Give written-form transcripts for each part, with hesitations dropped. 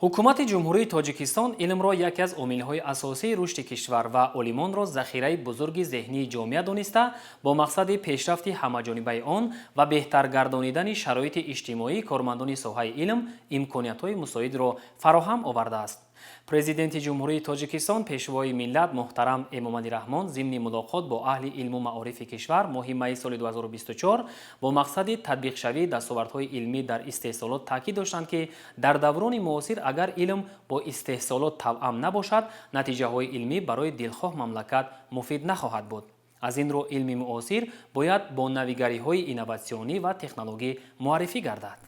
Ҳукумати Ҷумҳурии Тоҷикистон илмро яке аз омилҳои асосии рушди кишвар ва олимонро захираи бузурги зеҳнии ҷомеа дониста, бо мақсади пешрафти ҳамаҷонибаи он ва беҳтар гардонидани шароити иҷтимоии кормандони соҳаи илм имкониятҳои мусоидро фароҳам овардааст. Президенти Ҷумҳурии Тоҷикистон, Пешвои миллат муҳтарам Эмомалӣ Раҳмон зимни мулоқот бо аҳли илму маорифи кишвар моҳи майи соли 2024 бо мақсади татбиқшавии дастовардҳои илмӣ дар истеҳсолот таъкид доштанд, ки дар даврони муосир агар илм бо истеҳсолот тавъам набошад, натиҷаҳои илмӣ барои дилхоҳ мамлакат муфид нахоҳад буд. Аз ин рӯ илми муосир бояд бо навигариҳои инноватсионӣ ва технологӣ муаррифӣ гардад.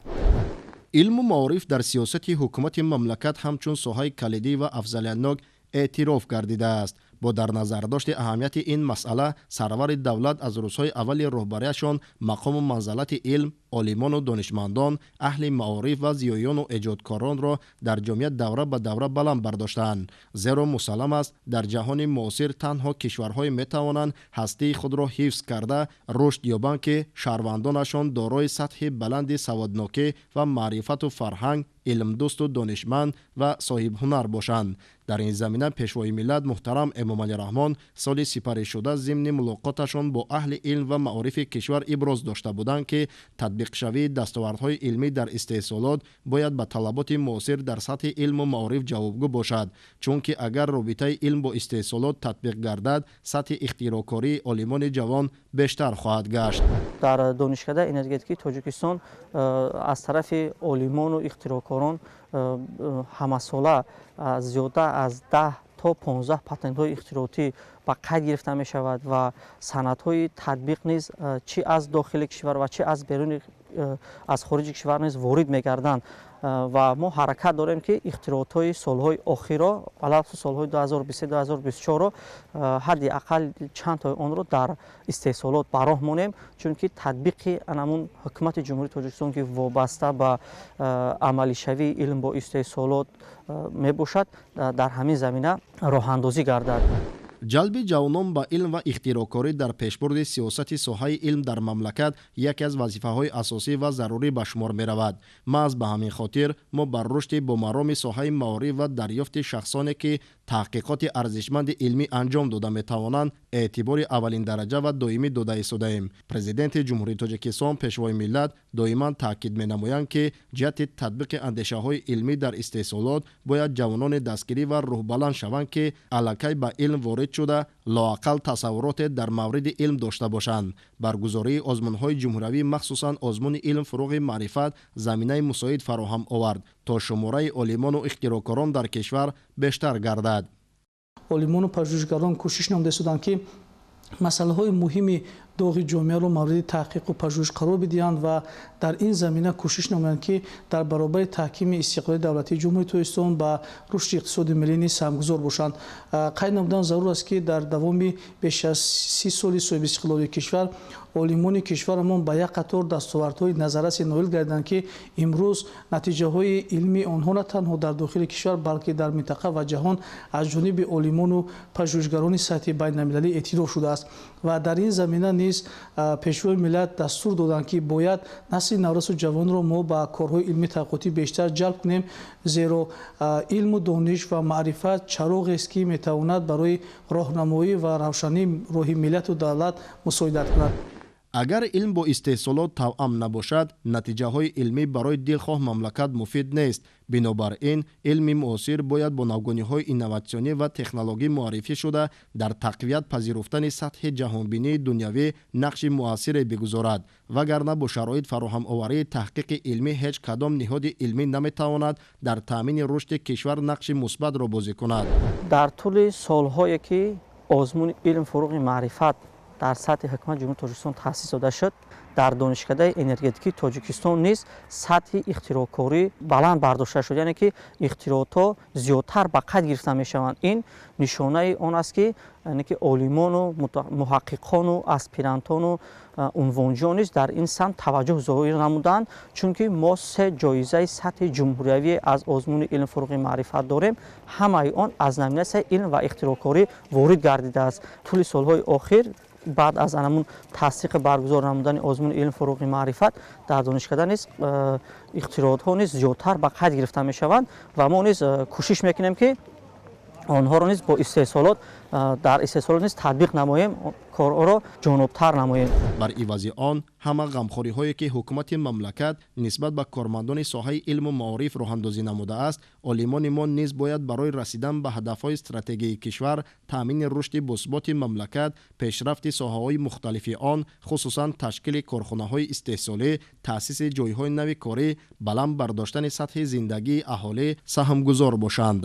Илму маориф дар сиёсати ҳукумати мамлакат ҳамчун соҳаи калидӣ ва афзалиятнок эътироф гардидааст. Бо дар назардошти аҳамияти ин масъала, сарвари давлат аз рӯзҳои аввали роҳбарияшон мақому манзалати илм, олимону донишмандон, аҳли маориф ва зиёёну эҷодкоронро дар ҷомеа давра ба давра баланд бардоштаанд. Зеро мусаллам аст, дар ҷаҳони муосир танҳо кишварҳое метавонанд ҳастии худро ҳифз карда рушд ёбанд, ки шаҳрвандонашон дорои сатҳи баланди саводнокӣ ва маърифату фарҳанг, илмдӯсту донишманд ва соҳибҳунар бошанд. Дар ин замина Пешвои миллат муҳтарам Эмомалӣ Раҳмон соли сипаришуда зимни мулоқоташон бо аҳли илм ва маорифи кишвар иброз дошта буданд, ки татбиқшавии дастовардҳои илмӣ дар истеҳсолот бояд ба талаботи муосир дар сатҳи илму маориф ҷавобгӯ бошад, чунки агар робитаи илм бо истеҳсолот татбиқ гардад, сатҳи ихтироъкории олимони ҷавон бештар хоҳад гашт. Дар Донишкадаи энергетикии Тоҷикистон аз тарафи олимону ихтироъкорон ҳамасола зиёда аз 10 то 15 патентҳои ихтироотӣ ба қайд гирифта мешавад ва санадҳои татбиқ низ чӣ аз дохили кишвар ва чӣ аз беруни, аз хориҷи кишвар низ ворид мегарданд. Ва мо ҳаракат дорем, ки ихтироотҳои солҳои охирро, алалхусус солҳои 2023, 2024-ро, ҳадди ақал чанд тои онро дар истеҳсолот ба роҳ монем, чунки татбиқи анамун Ҳукумати Ҷумҳурии Тоҷикистон, ки вобаста ба амалишавии илм бо истеҳсолот мебошад, дар ҳамин замина роҳандозӣ гардад. Ҷалби ҷавонон ба илм ва ихтироъкорӣ дар пешбурди сиёсати соҳаи илм дар мамлакат яке аз вазифаҳои асосӣ ва зарурӣ ба шумор меравад. Маҳз ба ҳамин хотир мо бар рушди бомароми соҳаи маориф ва дарёфти шахсоне, ки таҳқиқоти арзишманди илмӣ анҷом дода метавонанд, эътибори аввалиндараҷа ва доимӣ дода истодаем. Президенти Ҷумҳурии Тоҷикистон, Пешвои миллат доиман таъкид менамоянд, ки ҷиҳати татбиқи андешаҳои илмӣ дар истеҳсолот бояд ҷавононе дастгирӣ ва рӯҳбаланд шаванд, ки аллакай ба илм ворид шуда, лоақал тасаввуроте дар мавриди илм дошта бошанд. Баргузории озмунҳои ҷумҳуриявӣ, махсусан озмуни «Илм фуруғи маърифат», заминаи мусоид фароҳам овард, то шумораи олимону ихтироъкорон дар кишвар бештар гардад. Олимону пажӯҳишгарон кӯшиш намуда истоданд, ки масъалаҳои муҳими доғи ҷомеаро мавриди таҳқиқу пажӯҳиш қарор бидиҳанд ва дар ин замина кӯшиш намоянд, ки дар баробари таҳкими истиқлоли давлатии Ҷумҳурии Тоҷикистон ба рушди иқтисоди миллӣ низ саҳмгузор бошанд. Қайд намудан зарур аст, ки дар давоми беш аз 30 соли соҳибистиқлолии кишвар олимони кишварамон ба як қатор дастовардҳои назаррасе ноил гардиданд, ки имрӯз натиҷаҳои илмии онҳо на танҳо дар дохили кишвар, балки дар минтақа ва ҷаҳон аз ҷониби олимону пажӯҳишгарони сатҳи байналмилалӣ эътироф шудааст. Ва дар ин замина низ Пешвои миллат дастур доданд, ки бояд насли наврасу ҷавонро мо ба корҳои илмии таҳқиқотӣ бештар ҷалб кунем, зеро илму дониш ва маърифат чароғест, ки метавонад барои роҳнамоӣ ва равшании роҳи миллату давлат мусоидат кунад. Агар илм бо истеҳсолот тавъам набошад, натиҷаҳои илмӣ барои дилхоҳ мамлакат муфид нест. Бинобар ин илми муосир бояд бо навгониҳои инноватсионӣ ва технологӣ муаррифӣ шуда, дар тақвият пазируфтани сатҳи ҷаҳонбинии дунявӣ нақши муассире бигузорад, вагарна бо шароит фароҳамоварии таҳқиқи илмӣ ҳеҷ кадом ниҳоди илмӣ наметавонад дар таъмини рушди кишвар нақши мусбатро бозӣ кунад. Дар тӯли солҳое, ки озмуни «Илм фуруғи маърифат» дар сатҳи Ҳукумати Ҷумҳурии Тоҷикистон таъсис дода шуд, дар Донишкадаи энергетикии Тоҷикистон низ сатҳи ихтироъкорӣ баланд бардошта шуд, яъне ки ихтироотҳо зиёдтар ба қайд гирифта мешаванд. Ин нишонаи он аст, ки яъне ки олимону муҳаққиқону аспирантону унвонҷиён низ дар ин самт таваҷҷӯҳ зоҳир намуданд, чунки мо се ҷоизаи сатҳи ҷумҳуриявӣ аз озмуни «Илм фуруғи маърифат» дорем. Ҳамаи он аз номинатсияи илм ва ихтироъкорӣ ворид гардидааст. Тӯли солҳои охир Баъд аз анамун тасдиқи баргузор намудани озмуни илм фуруғи маърифат дар донишкада низ ихтироотҳо низ зиёдтар ба қайд гирифта мешаванд ва мо низ кӯшиш мекунем, ки онҳоро низ бо истеҳсолот дар истеҳсолот низ татбиқ намоем, корҳоро ҷонобтар намоем. Бар ивази он ҳама ғамхориҳое, ки ҳукумати мамлакат нисбат ба кормандони соҳаи илму маориф роҳандозӣ намудааст, олимони мо низ бояд барои расидан ба ҳадафҳои стратегии кишвар, таъмини рушди босуботи мамлакат, пешрафти соҳаҳои мухталифи он, хусусан ташкили корхонаҳои истеҳсолӣ, таъсиси ҷойҳои нави корӣ, баланд бардоштани сатҳи зиндагии аҳолӣ саҳмгузор бошанд.